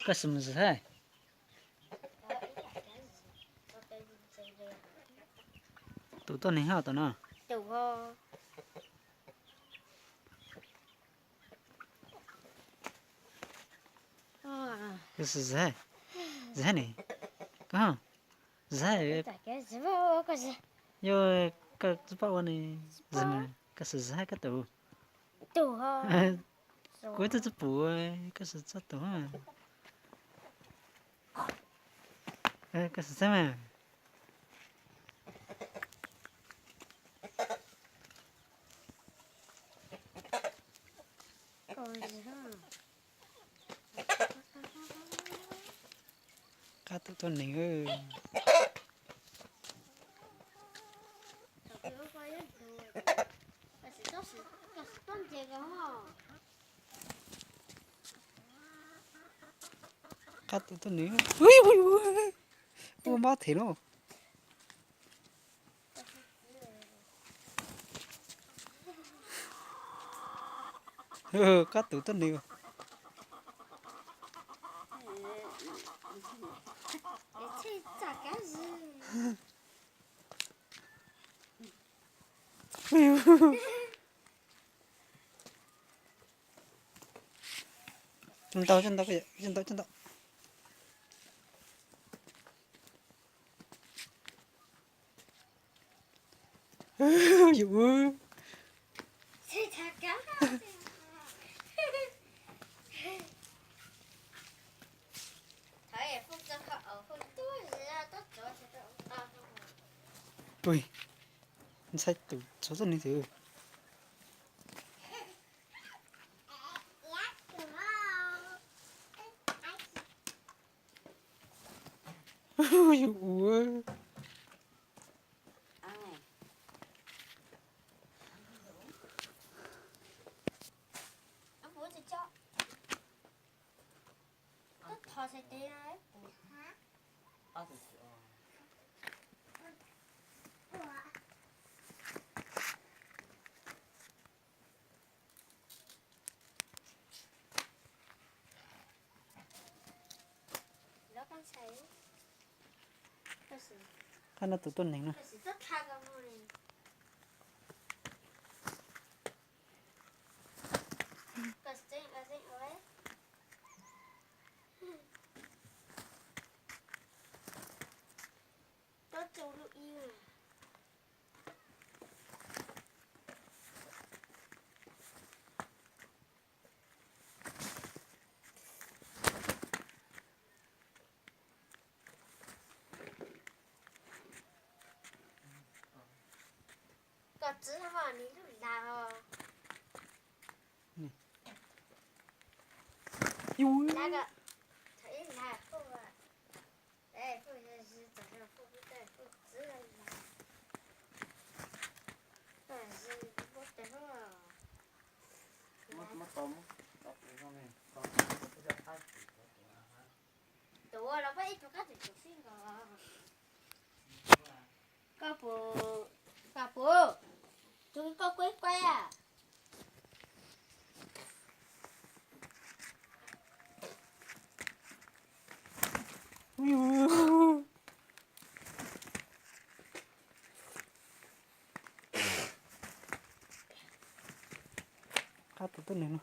Koj sim mus zis hab. Tus tuab neeg hab tom no. Koj sim zis hab, zis hab ni. Koj sim zis hab. Yog koj tsi paub ua ni, koj sim zis hab koj tus. Kuv twb tsi pum, koj sim txhob tus. Koj sim txhob mas. Qab tus tuab neeg. Qab tus tuab neeg. Ua mob them no. Kab tus tuab neeg. Coj ntau, coj ntau, coj ntau, coj ntau. Yus. Ui, ntxhais tus txhob txog ni twg. Yus ua. Qab no tus tuab neeg no. Koj txwv ho nws lub lag os. Lag, thaum ib lag kuj, kuj txwv lag, lag, lag. Tus ua los pab ib tug qab tus tub sib nkaus. Koj puas, koj puas, tus koj kuab kuab. Qab tus tuab neeg no.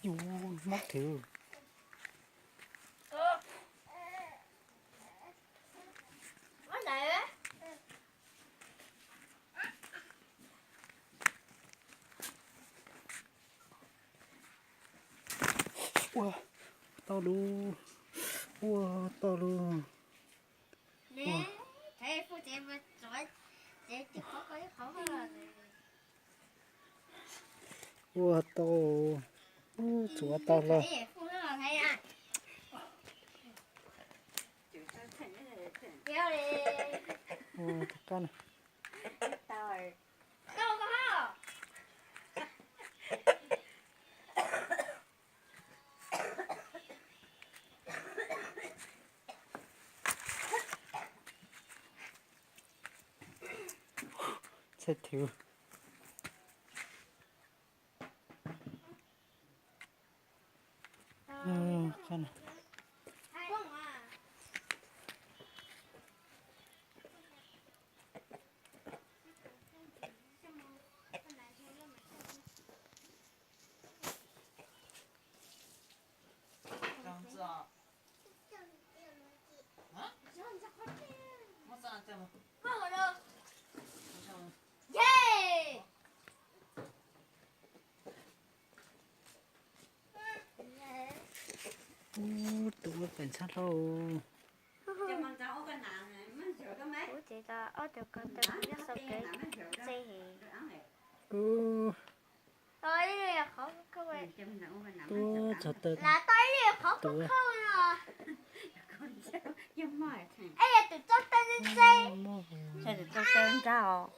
Yus mob them. Ua tau lug, ua tau lug. Ua tau, tsuav tau los. Ua, qab na. Txhaj thwv. Ub, tus ua pem ntxhab hlau. Kuv ces ob tug ko taw nyob sau kev txej heev. Ub, tau ib li qhov khau, ub, txog taw tus ua. Tus txoj taw ntxhab os.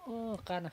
Ub, qab na.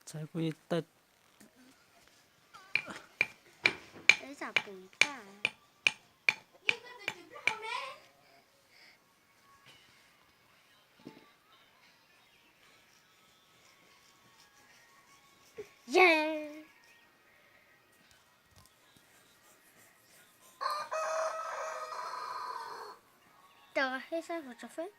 Txhais kuj tawm. Cov hej saib hauv tsob feb.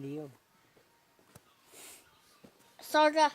Liu. So ra.